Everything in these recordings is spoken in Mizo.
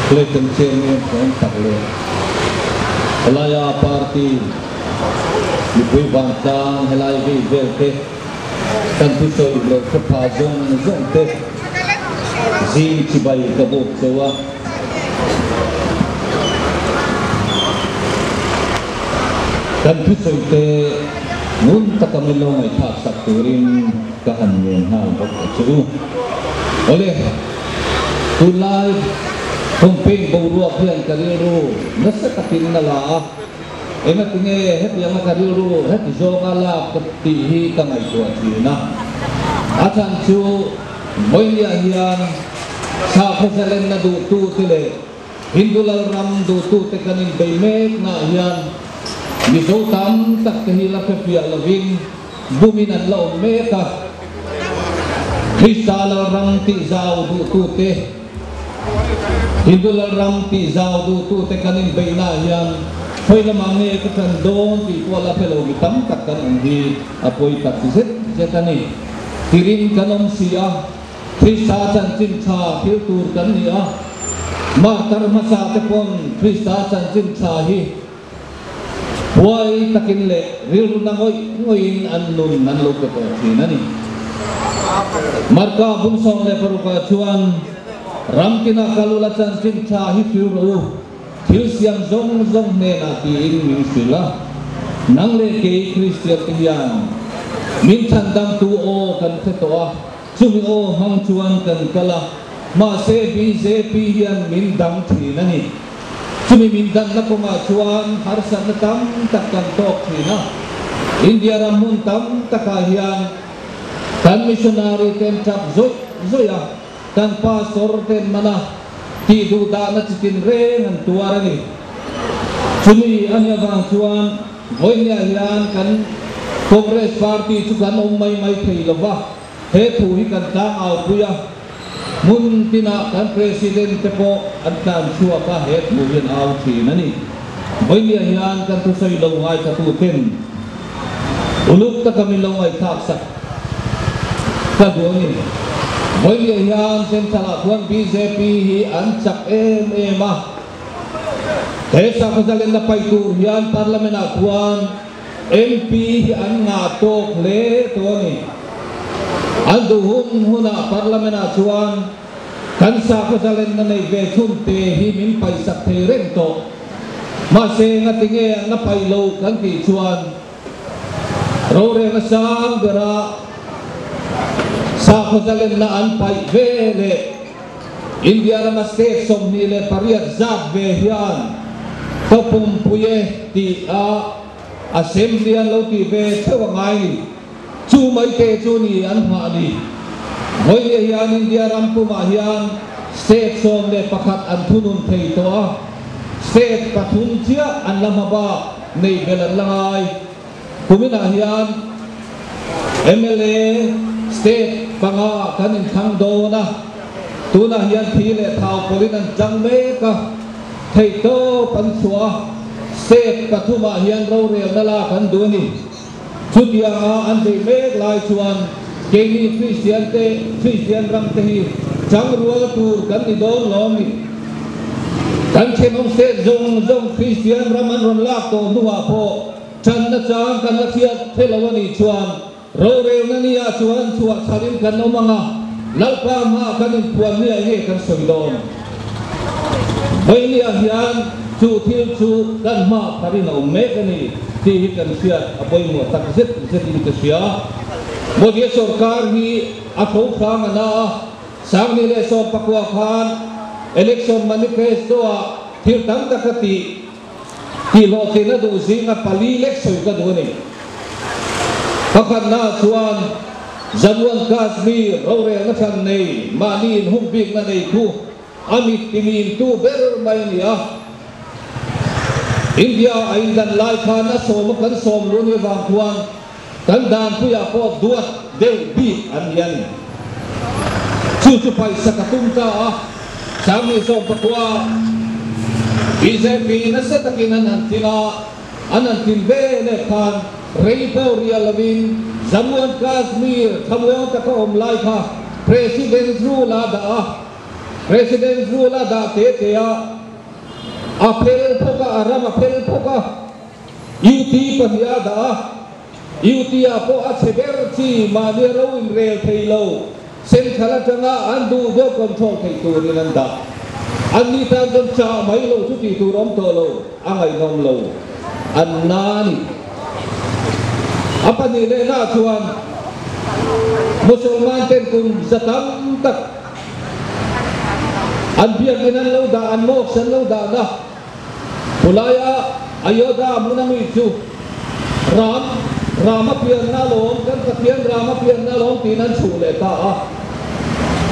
Clayton Chairman awm tak leh helaia party mipui vantlang helai vei vel te kan thusawi lo hre pha zawng zawng te zing chibai ka buk chauh a. Kan thusawi te ngun taka min lo ngaihthlak sak turin ka han ngen nghal bawk a che u. Awle, tunlai campaign boruak hian ka rilru nasa takin a la a, engatinge hetianga ka rilru heti zawnga lak ka tih hi ka ngaihtuah thin a. A chhan chu vawinia hian sakhaw zalenna duhtute leh Hindu Lalram duhtute kan inbei meknaah hian Mizo tam tak te hi la hrefiah lovin bumin an la awm mek a. Krista Lalram tihzau duhtute, Hindu Lalram tihzau duhtute kan inbeihnaah hian khawi lamah nge ka tan dawn tih pawh la hre lo mi tam tak kan awm hi a pawi tak zet zet a ni. Tirin kan awm si a. Krista chanchin tha thil tur kan ni a, martar hmasa te pawn Krista chanchin tha hi huai takin leh rilru na ngawih ngawihin an nun an lo pe tawh thin a ni. Marka bung 16 ah chuan, Ram tinah kal ula chanchin tha hi hril rawh u, thil siam zawng zawng hnenah tiin min hrilh a. Nang leh kei Kristian te hian min chhandamtu aw kan hre tawh a, Chumi aw hmang chuan kan kal a, mahse bjp hian min dang thin a ni. Chumi min danna kawngah chuan harsatna tam tak kan tawk thin a. India ram hmun tam takah hian kan missionary ten tap zawih zawih a, kan pastor ten man a, tih duh dahna chitin reng an tuar a ni. Chumi a nih avang chuan vawinia hian kan Congress party chu kan awm mai mai thei lo va. He thu hi kan tlang aupui a, hmun tinah kan President te pawh an tlan chhuak a, he thu hi an au thin a ni. Vawinia hian kan thusawi lo ngaithla ten uluk taka min lo ngaihthlak sak ka duh a ni. Vawinia hian Central ah chuan bjp hi an chak em em a, he sakhaw zalenna paih tur hian Parliament ah chuan MP hi an ngah tawk hle tawh a ni. An duh hun hunah Parliament ah chuan kan sakhaw zalenna neih ve chhun te hi min paihsak thei reng tawh. Mahse ngati nge an la paih lo kan tih chuan rorelna sang bera sakhaw zalenna an paih ve leh India rama state 28 zat ve hian ka pumpui e tih a Assembly an lo tih ve theuh a ngai ni. Chu mai te chu ni an nghah ni. Vawinia hian India ram pumah hian state 11 an thunun thei tawh a, state pathum chiah an la hma bak nei bel an la ngai. Kuminah hian mla state panga kan inthlang dawn a, tunah hian thi leh thau pawlin an tlang mek a, theihtawp an chhuah a, state pathumah hian rorelna lak an duh a ni. Chutianga an beih mek lai chuan keini Kristian te, Kristian ram te hi changrual tur kan ni dawn lo a ni. Kan thenawm state zawng zawng Kristian ram an rawn lak tawh hnuah pawh Channa chang kan la hriat hre lo a nih chuan rorelna nia chuan chhuah chharin kan awm ang a, Lalpa hma kan inphuan nia enge kan sawi dawn? Vawinia hian chu thil chu kan hma pharin a awm mek a ni tih hi kan hriat a pawimawh tak zet zetin ka hria. Modi sorkar hi a tho hrang a na a, 2019 khan election manifesto-ah thil tam tak a tih. Tihhlawhtlin a duh zinga pali lek sawi ka duh a ni. Pakhatnaah chuan Jammu and Kashmir rorelna hran nei, mahni inhum bikna nei khu a mit timintu ber mai a ni a. India a indan lai khan a sawma kan sawm lu ni avang khuan kan danpuiah pawh duat deuh bik an ni a ni. Chu chu paisa ka tum ta a. 2019 bjp nasa takin an han tling a, an han tlin ve leh khan rei pawh rial lovin Jammu and Kashmir thlamuang taka awm lai kha President rule a dah a. President rule a dah te te a, a phel phawk a, a ram a phel phawk a, UT pahniha a dah a, UT ah pawh a chhe ber chi mahni a ro inrel thei lo, central atanga an duh deuh control theih turin an dah. Anni tan chuan chah mai lo chu tih tur awm tawh lo, a ngaihnawm lo. An na a ni. A pahnih lehna chuan Musulman ten kum za tam tak an biakin an lo dah, an mosque an lo dahna Khulaia Ayodhya hmun a mi chu Ram, Rama pianna alawm, kan Pathian Rama pianna alawm tiin an chhuh leh ta a.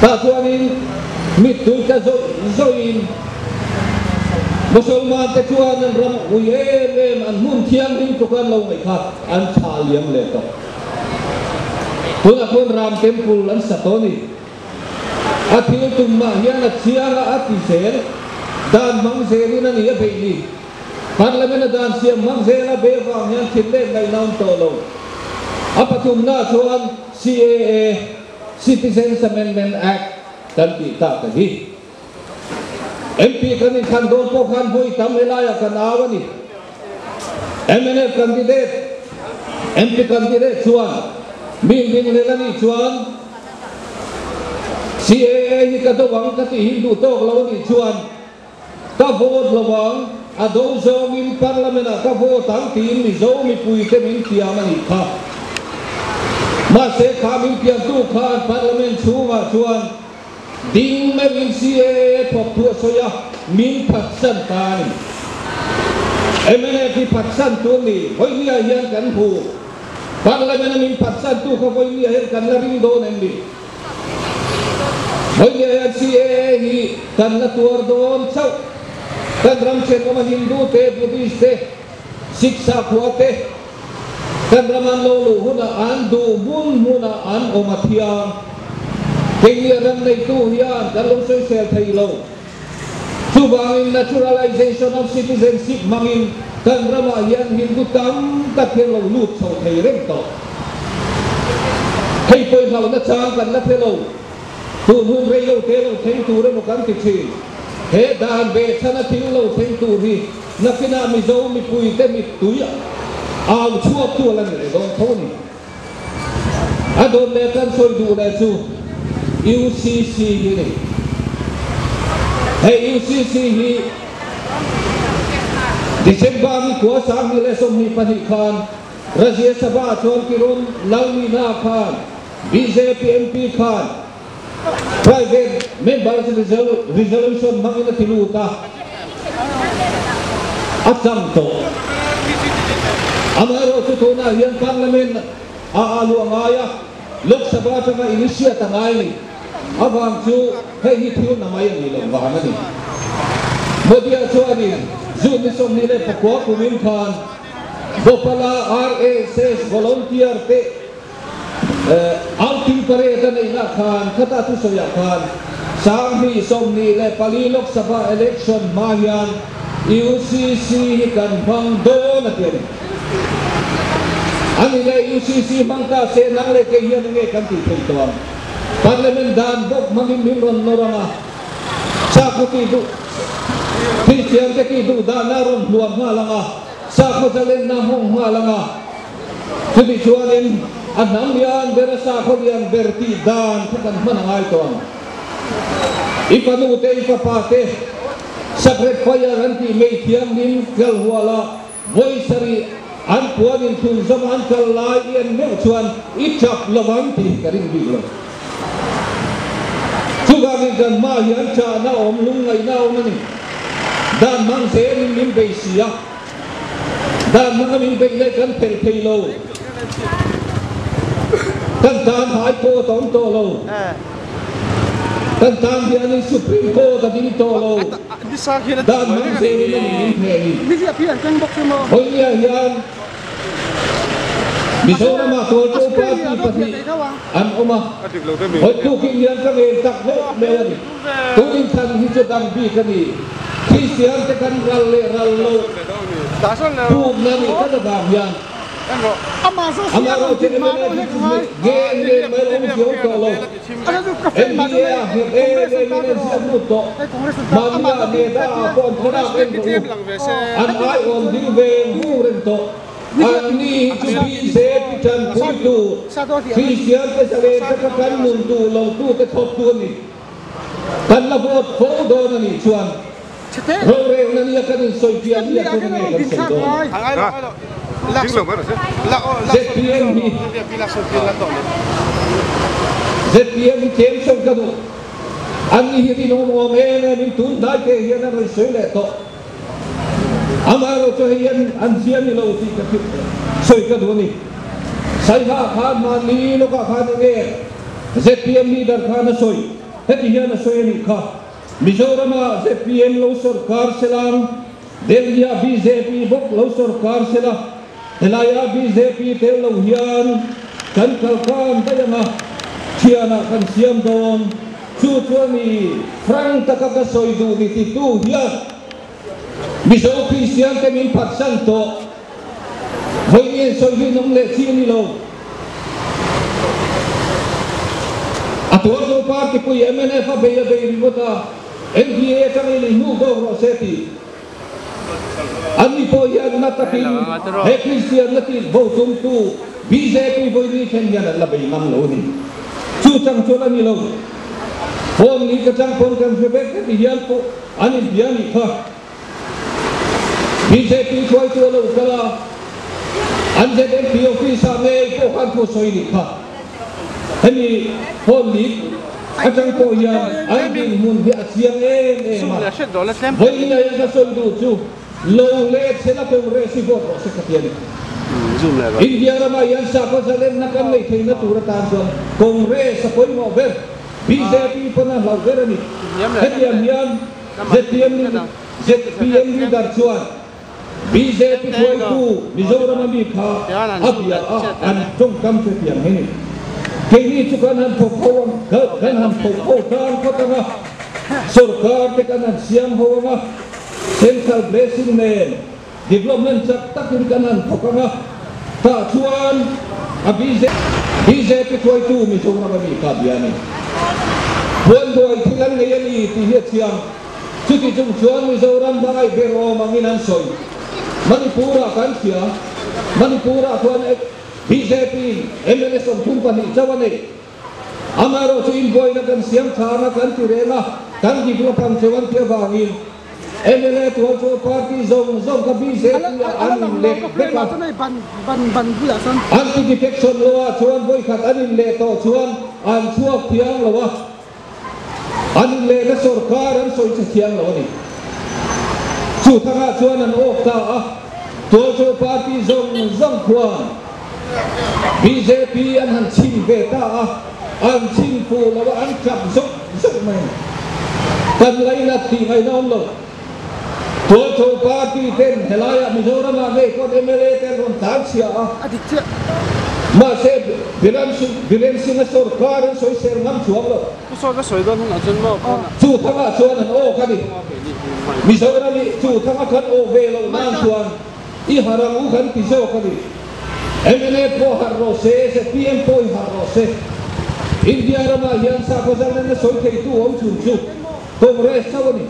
Tah chuanin mittui tla zawih zawihin Musulman te chuan an ram ui em em, an hmun thianghlim tluk an lo ngaih kha an thlah liam leh tawh. Tunah khuan Ram Temple an sa tawh a ni. A thil tum mah hian a chiang a, a ti zel. Dan hmang zelin a ni a beih ni. Parliament a dan siam hmang zel a beh vang hian thil leh ngaihna awm tawh lo. A pathumna chuan CAA, Citizens Amendment Act, kan tih tak a hi. MP kan inthlan dawn pawh khan vawi tam helaiah kan au a ni. Mnf candidate, MP candidate chuan mi inringlel a nih chuan CAA hi ka do ang ka tih hi duh tawk lo a nih chuan ka vote lo ang, a do zawngin Parliament ah ka vote ang tiin Mizo mipuite min tiam a nih kha. Mahse kha min tiamtu khan Parliament chhungah chuan Ding meuhin CAA thawk thu a sawi a, min phatsan ta a ni. Mnf hi phatsan tu ni, vawinia hian kan hmu. Parliament a min phatsan tu kha vawinia hian kan la ring dawn em ni? Vawinia hian CAA hi kan la tuar dawn chauh. Kan ram thenawm a Hindu te, Buddhist te, Sikh sakhua te, Kan ram an lo luh hunah an duh hmun hmunah an awm a thiang. Keini a ram neitu hian kan lo sawisel thei lo. Chuvangin naturalization of citizenship hmangin kan ramah hian Hindu tam tak hian lo lut chho thei reng tawh. Hei pawihlohna chang kan la hre lo. Tun hun rei lo te lo thleng tur emaw kan ti thin. He dan ve chhana thil lo thleng tur hi nakinah Mizo mipuite mittui au chhuak tu a la ni leh dawn tho a ni. A dawn leh kan sawi duh leh chu UCC hi a ni. Hei UCC hi December ni kua 2024 khan Rajya Sabha chuan Kiron Lalnina khan Bjp MP khan Private Members Resolution hmangin a ti lut a, a chang tawh. Amaherawhchu tunah hian Parliament a a luah ngai a, Lok Sabha atanga initiate a ngai ni avang chu hei hi thil na mai a nih loh vang a ni. Modi-a chuanin June ni 29 kumin khan Bhopal-a RSS volunteer te Outing parade a neihna khan khata thusawiah khan 2024 Lok Sabha election hma hian UCC hi kan hmang dawn a ti a ni. A ni le, UCC hmang ta se nang leh kei hian enge kan tih theih tawh ang? Parliament dan bawk hmangin min rawn nawr ang a, sakhaw tih duh Kristian te tih duh dahna rawn hluam nghal ang a, sakhaw zalenna hawng nghal ang a, Chutih chuanin a hnam lian ber a sakhaw lian ber tih dan kha kan hman a ngai tawh ang. I fanu te, i fapa te Sacred Fire an tih mei thianghlim kal huala vawi sarih an puan inthlun zawm an kal lai i en meuh chuan i tap lo ang tih ka ring bik lo. Chuvangin kan hmaah hian chahna awm, lungngaihna awm a ni. Dan hmang zelin min bei si a. Dan hmanga min beih leh kan phelh thei lo. Kan tan High Court a awm tawh lo. Kan tan hianin Supreme Court a ding tawh lo. Dan hmang zelin a ni min hneh ni. Hawinia hian Mizoramah Tualto Party pahnih an awm a. Hawitu hian ka ngen tak meuh meuh a ni. Tun inthlan hi chu dang bik a ni. Kristian te kan ral leh ral lo pumna nih tlat avang hian amaherawhchu mnf hi chu ngen ngen mai lo awm thiam tawh lo. NDA ah nghet em em in an ziak lut tawh. Mahnia Neda ah pawh an thlalak en rawh u. An aiawm ding veng vung reng tawh. Anni hi chu bjp tanpui tur, Kristian te zalen taka kan nun duh lo tute thawktu a ni. Kan la vote fo dawn a nih chuan rorelna nia kan insawifiah nia chuan enge kan sawi dawn? Zpm hi zpm hi tlem sawi ka duh. Anni hi rinawm awm em em in tun hnai te hian an rawn sawi leh tawh. Amaherawhchu hei hian an zia ni lo tih ka sawi ka duh a ni. Saiha khan mahni lawkah khan enge zpm leader khan a sawi? Heti hian a sawi a nih kha, Mizorama zpm lo sawrkar sela, Delhi-ah bjp bawk lo sawrkar sela, helaia bjp tel lo hian kan kalkan daih ang a, thianah kan siam dawn. Chu chuan i frank taka ka sawi duh ni titu hian Mizo Kristian te min phatsan tawh. Vawiin sawi hi nawm leh chi a ni lo. A tuartu party pui mnf a bei a bei ringawt a, NDA atangin i hnuh dawk rawh se tih. An ni pawh hian na takin he Kristian na tih bo tumtu bjp vawiin thleng hian an la bei ngam lo a ni. Chu chang chuan a ni lo. Phone ni ka chang pawn kan hre vek heti hian pawh an inbia a nih kha. Bjp hruaitu a lo kal a, an ZMP office ah ngei pawh khan thu a sawi a nih kha. Hemi phone leak atang pawh hian an dinhmun hi a chiang em em a, vawiin a hian ka sawi duh chu lo leh chhela Congress hi vote rawh se ka ti a ni. India ramah hian sakhaw zalenna kan neih theihna tur atan chuan Congress a pawimawh ber, bjp pawn a hlauh ber a ni. Hetiang hian zpm zpm leader chuan Bjp hruaitu Mizoram a mi kha a bia a, an tawngkam chu hetiang hi ni. Keini chu kan han thawk ho ang, kan han thawk ho tan phawt ang a, sorkar te kan han siam ho ang a, central blessing nen development chak takin kan han thawk ang a, tah chuan a bjp hruaitu Mizoram a mi kha a bia a ni. Puanbuai thil an nei a ni tih hi a chiang. Chuti chung chuan Mizoram hmangaih ber awm angin an sawi. Manipur-ah kan hria. Manipur-ah chuan bjp in mla 32 chauh a nei. Amaherawh chu inbuaina kan siam tha anga kan ti reng a, kan develop ang cheu an ti avangin mla tual chu party zawng zawng kha bjp-ah an inlek vek a. Anti-defection law-ah chuan vawikhat an inleh tawh chuan an chhuak thiang lo a. An inlehna sawrkar an sawi che thiang lo a ni. Chu thangah chuan an awk ta a, Tualchaw party zawng zawng khuan bjp an han chim ve ta a, an chim fuh lo a, an tap zawk zawk mai a ni. Kan lainat tih ngaihna awm lo. Tualchaw party ten helaiah Mizoramah ngei pawn mla te an rawn tlan chhia a. Mahse, Biren Singh-a sawrkar an sawisel ngam chuang lo. Chu thangah chuan an awk a ni. Mizoram i chu thanga kan awh ve loh nan chuan i harh ang u kan ti zawk a ni. Mnf pawh harh rawh se, zpm pawh i harh rawh se. India ramah hian sakhaw zalnenna sawi theitu awm chhun chu Congress chauh a ni.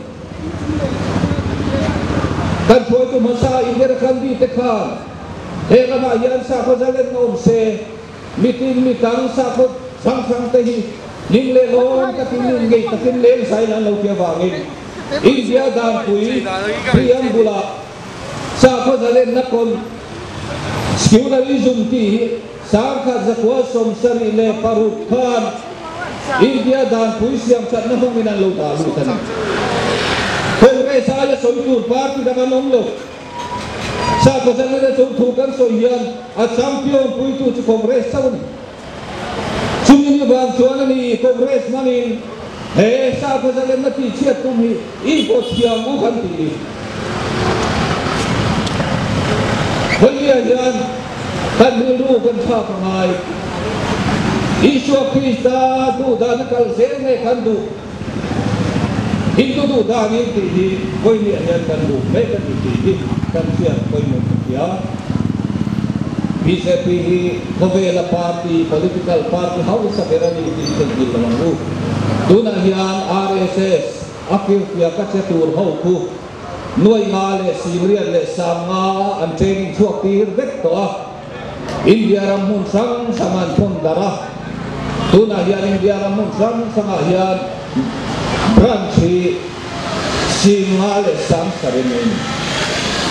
Kan hruaitu hmasa Indira Gandhi te khan he ramah hian sakhaw zalenna awm se, mitin mitang sakhaw hrang hrang te hi hlim leh lawm takin in ngei takin leng zain an lo ti avangin India danpui preamble ah sakhaw zalenna kawn secularism tih hi 1976 khan India danpui siamthatna hmangin an lo dah lut a ni. Congress aia sawi tur party dang an awm lo. Sakhaw zalenna chung thu kan sawi hian a champion puitu chu Congress chauh a ni. Chumi ni vang chuan a ni Congress hmangin he sakhaw zalenna tihchhiat tum hi i pawh thiam u kan tih ni. Vawinia hian kan rilru kan thlak a ngai. Isua Krista duhdan a kal zel nge kan duh? Hindu duhdan in tih hi vawinia hian kan duh mek a ni tih hi kan hriat pawimawh ka hria. Bjp hi khawvela party, political party hausa ber a ni tih theihnghilh lo ang u. Tunah hian RSS a firfiak a che tur ho khu nuai nga leh singriat leh sang nga an training chhuak tir vek tawh a. India ram hmun hrang hrang an thawn darh a. Tunah hian India ram hmun hrang hrangah hian branch hi singa leh sang sarin a in.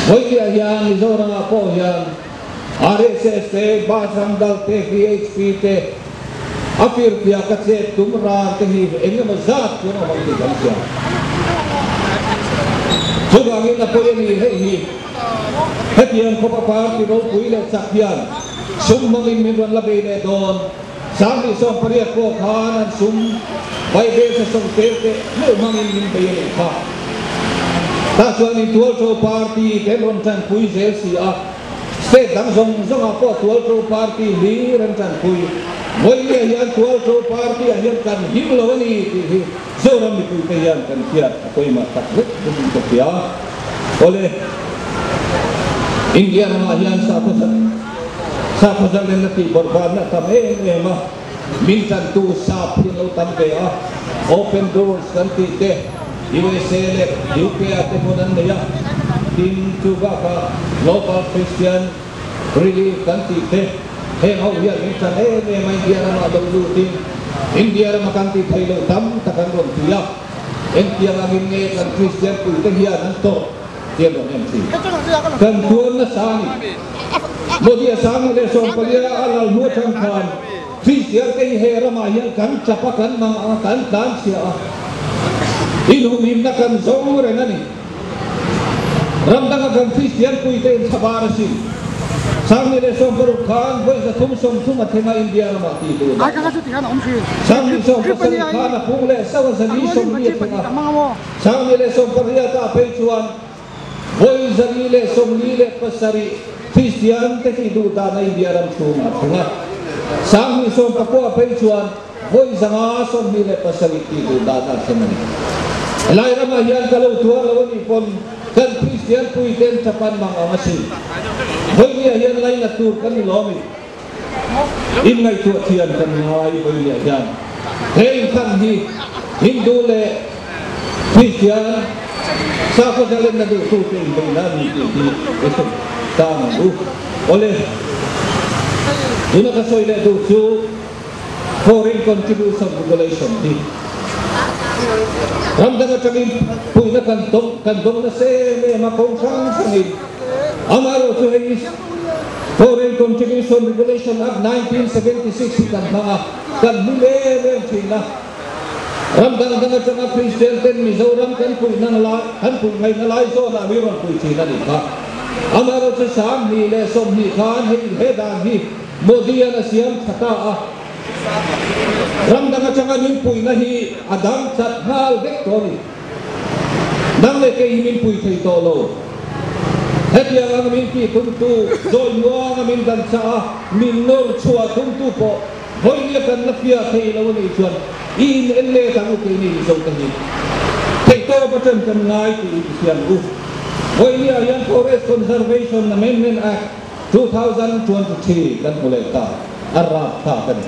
Vawikiah hian Mizoramah pawh hian RSS te, Bajrang Dal te, VHP te a firfiak a chet tum ran te hi eng emaw zat chuan awm ang tih kan hria. Chuvangin a pawi a ni hei hi hetiang khawpa party ropui leh chak hian sum hmangin min rawn la bei leh dawn. 2018 pawh khan an sum Bible hre sawm tel teh meuh hmangin min bei a nih kha. Tah chuanin Tualṭo Party te an rawn ṭanpui zel si a, state dang zawng zawngah pawh Tualṭo Party hlir an ṭanpui. Vawinia hian Tualṭo Party-ah hian kan him lo a ni tih hi Zoram mipuite hian kan hriat a pawimah tak zet zet ka hria. Awle, India ramah hian sakhaw Sakhaw zalenna tih bawrhbanna a tam em em a, min tantu sap hi an lo tam ve a, Open Doors kan tih te, USA leh UK ah te hmun an nei a, tin chu bakah Global Christian Relief kan tih te, heng ho hian min tan em em a, India ramah lo lutin India rama kan tih theih loh tam tak an rawn ti a, engtiang angin nge kan Kristian puite hian an tawrh? Tiang rawn en thin. Kan tuar nasa a ni. Modi a sang leh 14 a lal hnu atang khan Kristian te hi he ramah hian kan tap a, kan mang a, kan tlan chhia a. Inhumhimna kan zo reng a ni. Ram danga kan Kristian puite in thlabar asin. 2016 khan vawi 330 a thleng a India ramah tih duh dan a. 2017 khan a phung leh sauh a 440 a thleng a. 2018 ah phei chuan vawi 447 Kristian te tih duh dana India ram chhungah a thleng a. 2019 ah phei chuan vawi 527 tih duh dana a thleng a ni. Helai ramah hian ka lo tuar lo a nih pawn kan Kristian puiten Japan mang ang asin. Vawinia hian lainat tur kan ni lawm i. Inngaihtuah thiam kan ngai vawinia hian he inkhan hi Hindu leh Kristian sakhaw zalenna duhtute inbeihna a ni tih hi i hre tang ang u. Awle, tuna ka sawi leh duh chu Foreign Contribution Regulation hi ram dang atangin puihna kan dawng kan dawng nasa em em a, kawng hrang hrangin amaherawhchu hei Foreign Contribution Regulation Act 1976 hi kan hmang a, kan hmu em em thin a. Ram dang dang atanga Kristian ten Mizoram kan puih na lai, kan puih ngaihna lai zawnah mi rawn puih thin a nih kha. Amaherawhchu 2020 khan hei he dan hi Modi-a'n a siam tha ta a. Ram dang atanga min puihna hi a dang chat nghal vek tawh a ni. Nang leh kei hi min pui thei tawh lo. Hetiang ang min tih tumtu, zawi muanga min dan chah a, min nawr chhuah tumtu pawh vawinia kan la fiah thei lo a nih chuan i in en let ang u keini Mizo te hi. Theihtawp atang kan ngai tih i hria ang u. Vawinia hian Forest Conservation Amendment Act 2023 kan hmu leh ta, a rapthlak a ni.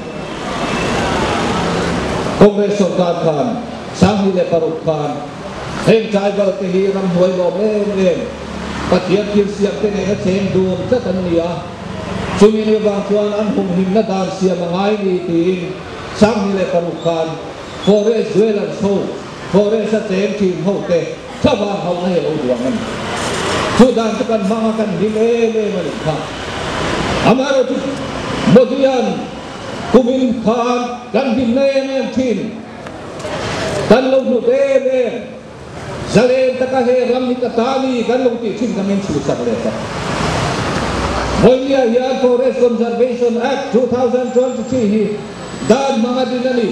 Congress sorkar khan 2006 khan heng tribal te hi ramhnuai lawm em em, Pathian thil siam te nena cheng dun tlat an ni a, chumi ni vang chuan an humhimna dan siam a ngai ni tiin 2006 khan forest dwellers ho, forest a cheng thin ho te thlavang hauhna hi a lo duang a ni. Chu dan chu kan hmang a, kan hlim em em a nih kha. Amaherawhchu Modi-a'n kumin khan kan hlimna em em thin, kan lo hlut em em, zalen taka he ram hi ka ta ni kan lo tih thin kha min chhuhsak leh ta. Vawinia hian Forest Conservation Act 2023 hi dan hmang a din a ni.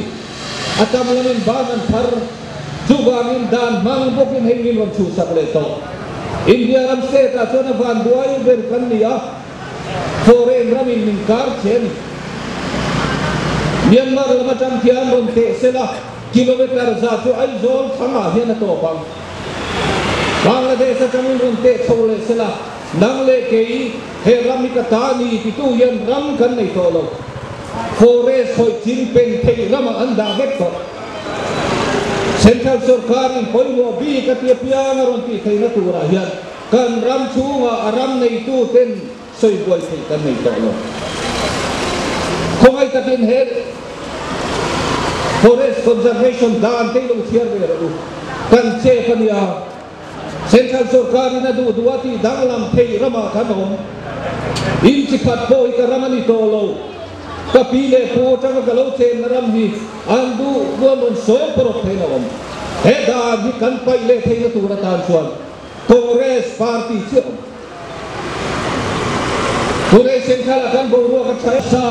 A tam lamin ban an thar, chuvangin dan hmang bawkin hei min rawn chhuhsak leh tawh. India ram state ah chuan a van buai ber kan ni a, foreign ramin min kar che a ni. Myanmar lam atang khian rawn teh sela kilometer za chu Aizawl thlang ah hian a tawp ang. Bangladesh atangin rawn teh chho leh sela. Nang leh kei he ram hi ka ta a ni titu hian ram kan nei tawh lo. Forest hawi chin pen theih ramah an dah vek tawh. Central sorkarin pawimawh bik a ti apiang a rawn tih theihna turah hian kan ram chhungah a ram neitu ten sawi buai theih kan nei tawh lo. Khawngaih takin he Forest Conservation dan te i lo chhiar ve rawh u. Kan chep a nia. Central sorkarin a duh duh a tih danglam theih ramah kan awm. In chi khat pawh hi ka ram a ni tawh lo. Ka pi leh pu atanga ka lo chenna ram hi an duh duh an rawn sawm paruk theiin a awm. He dan hi kan paih leh theihna tur atan chuan Congress party chiah awm. Tunei Central ah kan boruak a tha sa.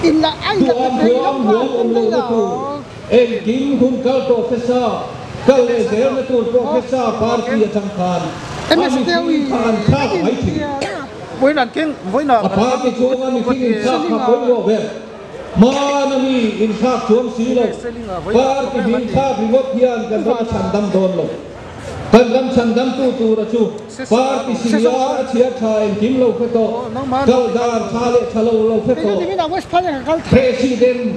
Duham huam huam awm lohna tur engkim hun kal tawh hre sa, kal leh zelna tur pawh hre sa party atang khan a mihring kha an thlak mai thin. A party chhunga mihring inthlak kha pawimawh ber. Hmana mi inthlak chuang si lo, party hming thlak ringawt hian kan ram a chhandam dawn lo. Kan ram chhandamtu tura chu party sinia a chhiar tha engkim lo hre tawh, kal dan tha leh tha lo lo hre tawh, President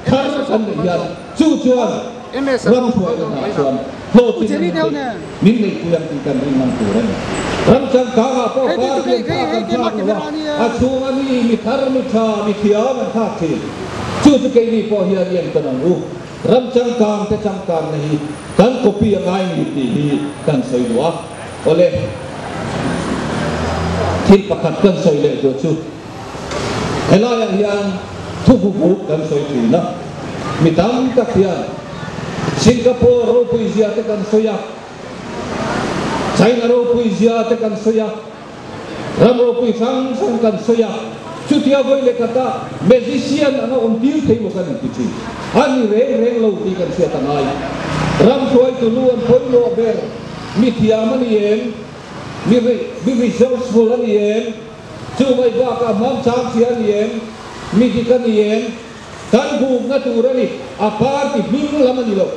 thar kan neih hian chu chuan ram hruaina hna chuan hlawhtling an theih min neihpui ang tih kan rin ngam tur a ni. Ram changkangah pawh party an thlak an thlak lo a, a chhunga mi mi thar mi tha mi thiam an thlak thin. Chu chu keini pawh hian i entawn ang u. Ram changkang te changkangna hi kan copy a ngai ni tih hi kan sawi duh a. Awle, thil pakhat kan sawi leh duh chu helaiah hian thu bu buk kan sawi thin a. Mi tam tak hian Singapore ropui zia te kan sawi a, China ropui zia te kan sawi a, Ram ropui hrang hrang kan sawi a, chutia vawi leh khatah magician anga awm tir thei maw kan inti thin. A ni reng reng lo tih kan hriat a ngai. Ram hruaitu lu an pawimawh ber, mi thiam a ni em? Mi mi resourceful a ni em? Chu mai bakah hmangchang hria a ni em? Mi dik a ni em? Kan bukna tur a ni, a party hming lam a ni lo.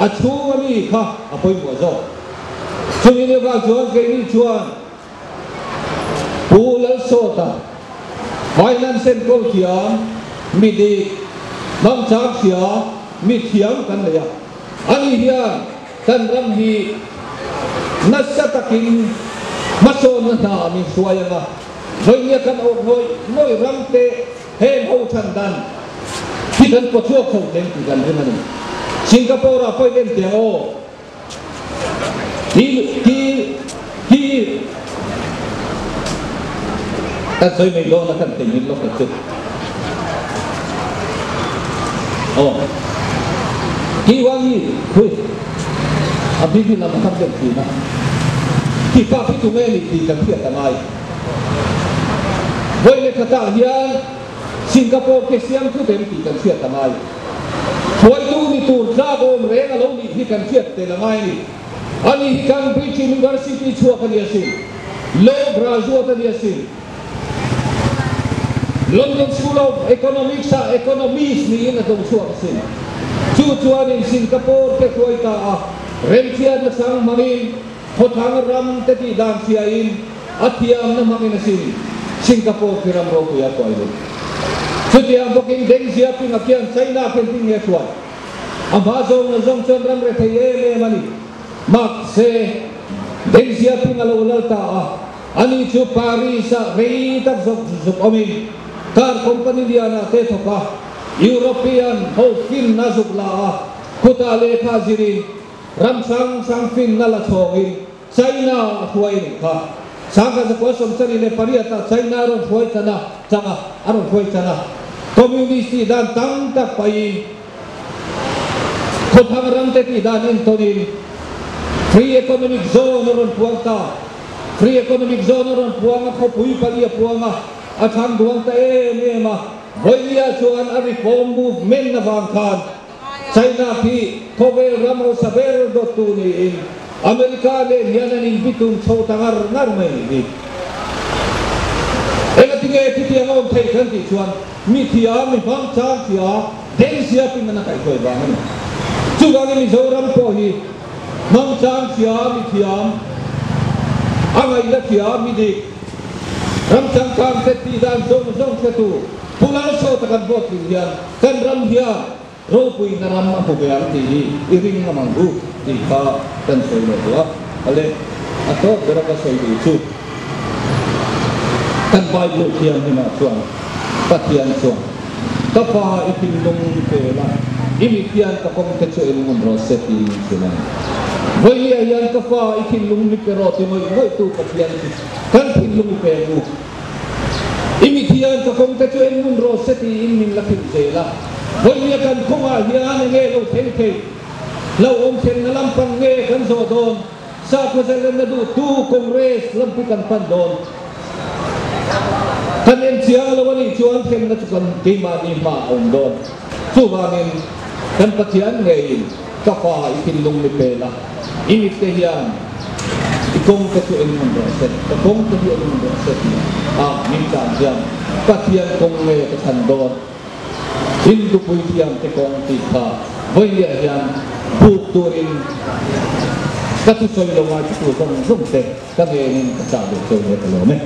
A chhung a mi kha a pawimawh zawk. Chumi ni avang chuan keini chuan Pu Lalsawta, Finance enkawl thiam, mi dik, hmangchang hria, mi thiam kan nei a. Ani hian kan ram hi nasa takin hmasawnna hna min hruai ang a, vawinia kan awk ngawih ngawih ram te Heng ho chhan dan hi kan paw chhuak tho thleng tih kan ring a ni. Singapore ah pawhin en teh ang aw. Hi hi hi kan sawi mai dawn a kan theihnghilh lawk ang chu. Aw Ki Wang Yi hui a bik hi lam a tham deuh thin a. Ki pa khi tunge nih tih kan hriat a ngai. Vawi leh khatah hian Singapore ke siam thut em tih kan hriat a ngai. Hruaitu ni tur tlak awm reng a lo nih hi kan hriat tel a ngai a ni. Ani hi Cambridge University chhuak a ni asin. Law graduate a ni asin. London School of Economics ah economist niin a do chhuak asin. Chu chuanin Singapore ke hruai ta a, remhriatna sang hmangin, Khawthlang ram te tih dan hriain a thiamna hmangin a sin Singapore khi ram ropui a hruai lut. Chutiang bawkin Deng Xiaoping a khian China khian tin nge a hruai? A hma zawng na zawng chuan ram rethei em em a ni. Mahse, Deng Xiaoping a lo lal ta a, ani chu Paris ah rei tak zawk zuk awmin car company lianah te thawk a, European ho finna zuk la a, khutah lehkha zirin Ram hrang hrang finna la chhawngin China a hruai a nih kha. Sangha zakua 78 ah China a rawn hruai tan a, chang a, a rawn hruai tan a. Communist tih dan tam tak pahin khawthlang ramte tih dan entawnin Free Economic Zone a rawn puang ta. Free Economic Zone a rawn puang a, khawpui pali a puang a, a thlang duang ta em em a. Vawinia chuan a reform movement avang khan China khi khawvel ram hausa ber dawttu niin America nen hian an inbitum chho ta ngar ngar mai nih hi. Engatinge khitiang a awm theih kan tih chuan mi thiam, mi hmang chang thia Deng Xiaoping an a kaihhruai vang a ni. Chuvangin Mizoram pawh hi hmang chang thia, mi thiam a. Angaihna hria mi dik, ram changkang te tih dan zawng zawng hretu Pu Lalsawta kan vote tling hian kan ram hian ropuina ram a hmu ve ang tih hi i ring ngam ang u tih kha kan sawi leh duh a. Ale, a tawp bera ka sawi duh chu kan Bible thianghlimah chuan Pathian chuan ka fa i thinlung pe la, i mit hian ka kawng te chu en ngun rawh se tiin hrilh a ni. Vawinia hian ka fa i thinlung mi pe rawh ti ngawih ngawih tu Pathian chu kan thinlung i peng u. I mit hian ka kawng te chu en ngun rawh se tiin min la hrilh zel a. Vawinia kan kawngah hian enge lo thleng thei? Hlauhawm thlenna lampang nge kan zawh dawn? Sakhaw zalenna duhtu Congress lampi kan pan dawn. Kan en chiang lo a nih chuan thlenna chu kan keimahni hma a awm dawn. Chuvangin kan Pathian ngeiin ka fa i thinlung mi pe la, i mitte hian i kawngte chu en ngun rawh se, ka kawngte hi en ngun rawh se tih a min tan hian Pathian kawng nge ka thlan dawn? Hindu puithiamte kawng tih kha vawiah hian buk turin ka thusawi lo ngaithla tu zawng zawng te ka ngenin ka chah duh cheu hle ka lawm e.